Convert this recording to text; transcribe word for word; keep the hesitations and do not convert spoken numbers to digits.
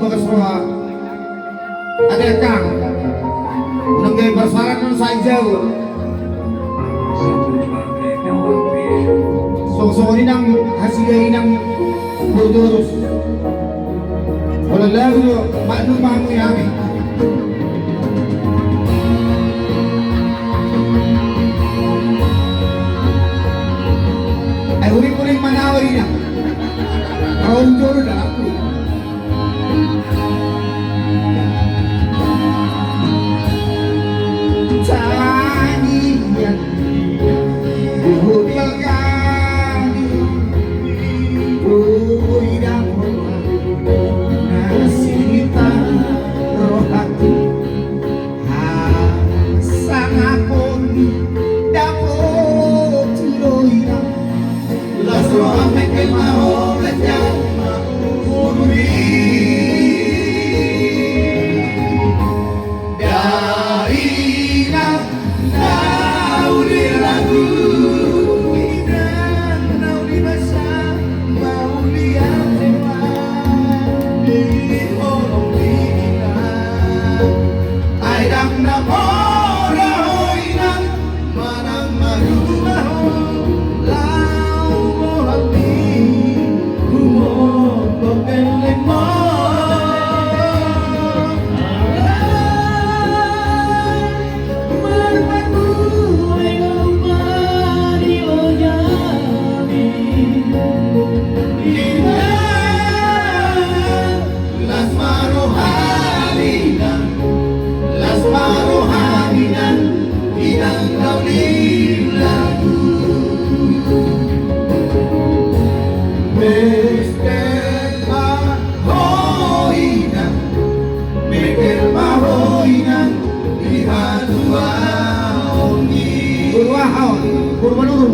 Ate angkang, unang gabe parsaoran on sai jago. Songon i nang hasilna i nang boru Torus. Holan lagu do, maklum ma hamu i hami. Ai huring-huring ma na ori na. Ro jolo da aku. Las roham mengkel ma ho, las jauh ma ulu i. Dainang na uli lagu, inang na uli basa, mauli ate ma di holong ni inang. Ai ndang na mora ho inang, manang marumahon laho bohal ni humongkop ellengmo. Marpatua i do umani ojami. Inang. Las ma roham inang, las ma roham inang, inang na uli lagu. Mengkel ma ho inang, mengkel ma ho inang, di hatuaon i. Boru aha on? Boru Manurung.